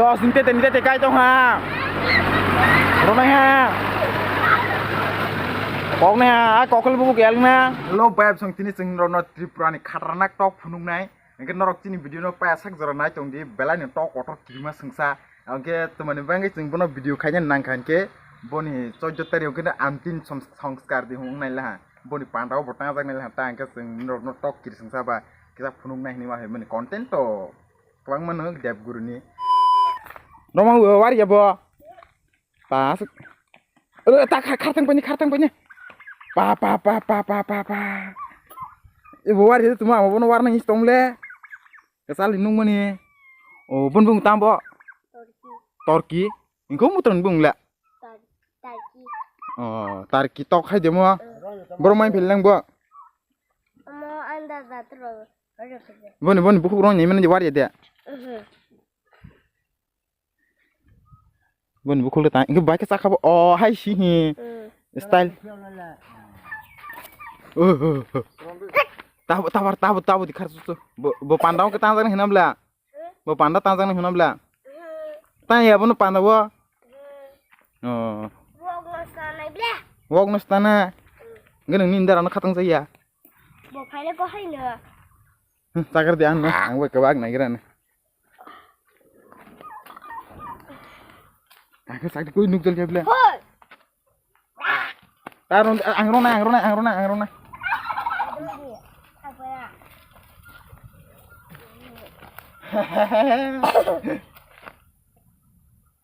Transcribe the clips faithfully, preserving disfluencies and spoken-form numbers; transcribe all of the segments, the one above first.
Dos ni tete ni tete kai tong ha. Ronai ha. Kok ne ha, a kokol bubu gel na. Hello, vibe song tini sing rono Tripura ni khatarnak tok phunuk nai. Engke norok chini video no paya sak jora nai tong di, belai ni tok kotor kirima sengsa. Engke temani bangke chwng bono video khaina nang kha, engke boni choddo tarik engke antin som-, songskar di hung nai laha. Boni panda o bo tangjak nai laha, ta engke chwng norok no tok kiri sengsa ba kisa phunuk nai hinui ma hai mani content to kwbangma no Debguru ni. Roma wari ya bo. Pas. Oro ta khar, khar tang pani, khar tang pani. Pa, pa, pa. Ibo war hede tuma amo bono war nang is tong le. Kesal inung mani. O bon bung tambo. Torki. Torki. Ingko mutron bung le. Tar-, tarki. O, tarki tok hai demo. Eh. Boro mai phil nang bo. Amo anda jatro. Boni, boni bukhuk rong ni mani war ya de. Mhm. Boni bukhuk le tang, engke bai khe chakha bo, o, hai si hi. Hmm. Style. Oh, oh, oh. Tabo, tabo, tabo, tabo di khar su su. Bo, bo panda o khe tang jang hinam bla. Bo panda tang jang hinam bla. Tang ya bono panda bo. Oh. Wok no stanai bla. Wok no stana. Engke nang ni indar ano khatang jaya. Bo phaile ko hai no. Hmm, chakar di ang no, ang bai kebak nai gira ne. Ang ke sakti koi nuk jal kebla. Hoi. Taron ang rona, ang rona, ang rona, ang rona.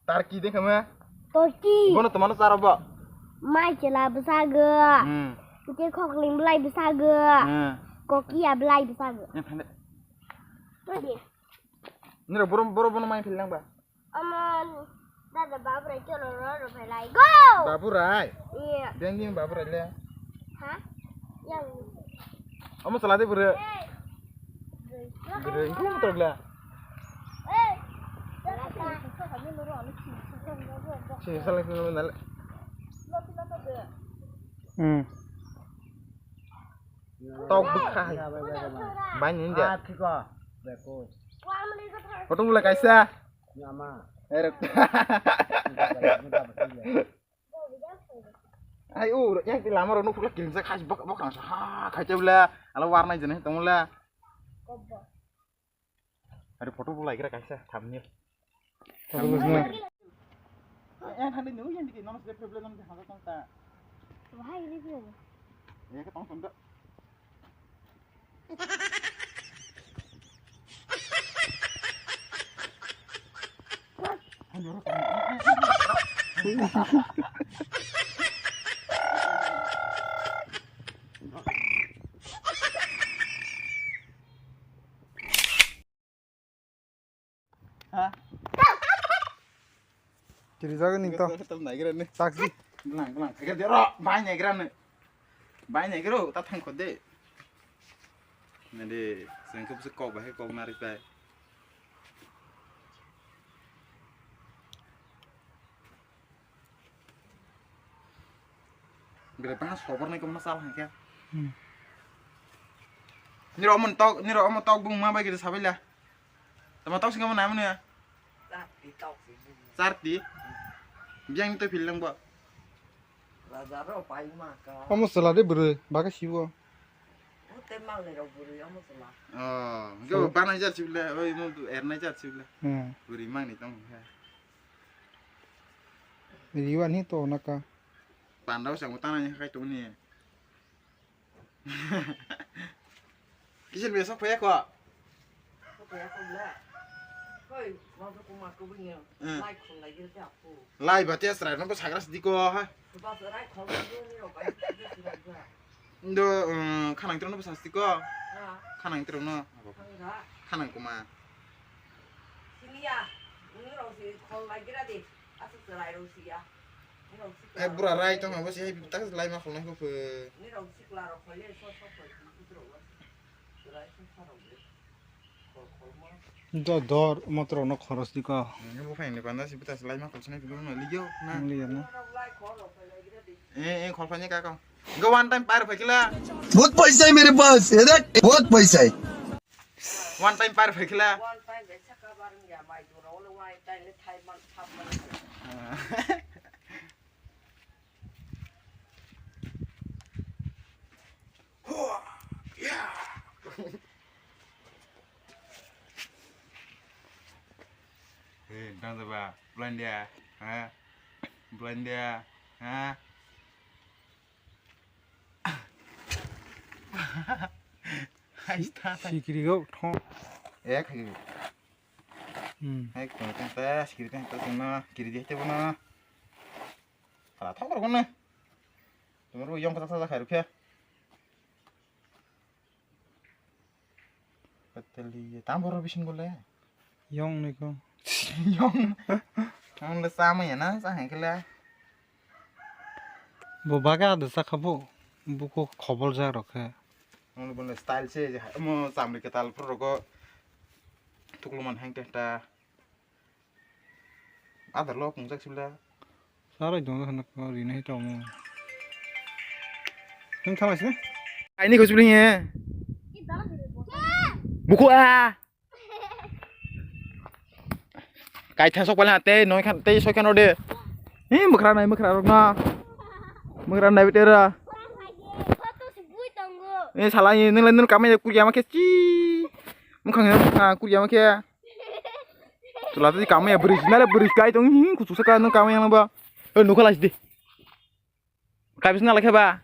Tarki de kama. Tarki. Bono tomano charo bo. Mai chela bwsago. Hmm. Tei khokling belai bwsago. Hmm. Kokia belai bwsago. Yang thande. Tarki. Nira boro, boro bono mai phil nang ba. Omo dada babu rai cholo ro ro phai lai go. Babu rai. Iya. Beng ni babu rai le. Ha? Yang. Omo sala de bure. Bure, ingkung motor gla. Sini salah sini nale. Hmm. Tok bukha hai. Bai ni dia. Photo bula kaisa. Erek. Ai u, yang ti lama rok nukla kirim sa khai bok bok nang sa ha khai chabla ala warnai jene tongla. Hari photo bo laikra kaisa thumbnail. Thumbnail. Yang thani nu yang dikit nono sebe problem nang hanga tong ta. Wahai ini dia. Ya ke tong tong. Ha? Kiri jaga ning to. Tam naigra ne. Taksi. Blang, blang. Khaga de ro, bai naigra ne. Bai naigra, ta thang khode. Nade, sengke bisi kok bahai kok nari pai. Gre bana sobar nai kok masal hangke. Hmm. Niro omo tok, niro omo tok bung ma bai gre sabai la. Tama tok singamo nai mane. Charti tok sing. Charti. Biang to phil lang bo. Bazar ro pai ma ka. Omo sala de bwrwi, baga sibo. Ute mang ni rok bwrwi omo sala. Oh, go banai jar sibla, oi mo ernai jar sibla. Hmm. Bwrwi mang ni tong kha. Riwa ni to naka. Pandao sang tanai khai to ni. Kisil be sok phaya ko. Sok phaya ko le. Koi, ma to kuma ko bini. Hmm. Lai khum lai gil ka pu. Lai ba te srai no ko sagra sidi ko ha. Ba srai khum lai gil ni ro ba. Ndo, um, khanang tro no sasti ko. Ha. Khanang tro no. Khanang kuma. Sini ya. Ni ro si khum lai gil di. Asuk srai ro si ya. Ni ro si. Eh, bura rai tong abo si hai tak lai ma khum lai ko phe. Ni ro si kla ro khum le so so khum. Do dor motor no khoros di ko. Ni bo phai ni panda si buta slai ma khosne pilo no liyo na. Liyo na. Eh, eh, khol phai ni ka ko. Go one time par phai kila. बहुत पैसा है मेरे पास, ये देख, बहुत पैसा है। One time par phai kila. Hei, dang jaba, blind dia, ha? Blind dia, ha? Sikiri go thong. Eh, khai. Hmm. Hai, tong tong ta, sikiri tong tong na, kiri dia te bona. Ala thok ro na. Tumro yong kata kata khai rukhe. Patali, tam boro bising gole. Yong ni ko. Yong. Ang le sama ya na, sa hai kala. Bo baga da sa khabo. Buko khobol ja rokhe. Ang le bon style se, mo samri ke tal pro ko. Tukluman hang te ta. Adar lo kung jak sibla. Sarai dong hana ko ri nai tong. Tung thalai sini. Ai ni ko sibling ye. Buku a. Kai thasok pala te noi khan te soi khan ode. Ni mukra nai mukra rok na. Mukra nai bitera. Ni sala ni nung le nung kamai kurya ma khe chi. Mukhang ya kurya ma khe. Chwla tei kamaya bwrwi sinale bwrwi kai tong hi kuchuk saka nung kamaya nang ba. O nokha lai sidi. Kai bising nalai khe ba.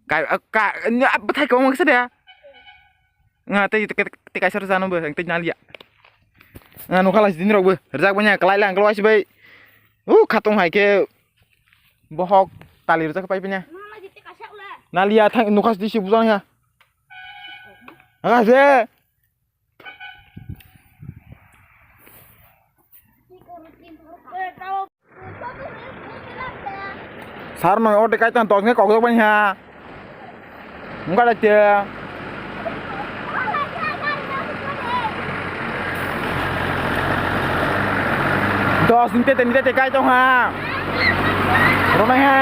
Kai ka ni bwthai kwbangma kisa de. Nga tei tei kaisa rwjano bo tei naliya. Nga nokha lai sidi nirok bo rwjak banya kwlai lang kwlai bai. U khatong hai khe bohok tali rwjak pai pinya. Naliya thang nokha sidi si bujang ya. Aga se. Sar no ote kai tan tong kok jok bani ha. Mungka da te. Dos nite te nite te kai tong ha. Ronai ha.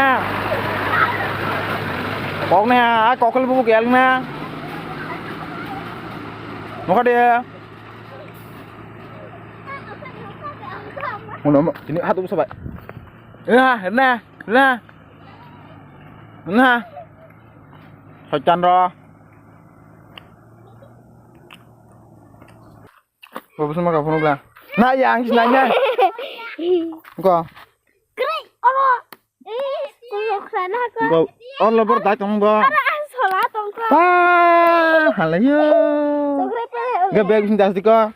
Kok ne ha, a kok le bu gel na. Nokha de. Mono mo, tini hatu busa bai. Na, na, na. Na. Soitan ro. Bo busa ma ka phunuk la. Na ya ang sina nya. Ko. Kri, oro. Eh, kuyok sana ko. Bo, olo bor dai tong bo. Ara ang sola tong ko. Pa, halayo. Sokre pe. Ga bag sing das di ko.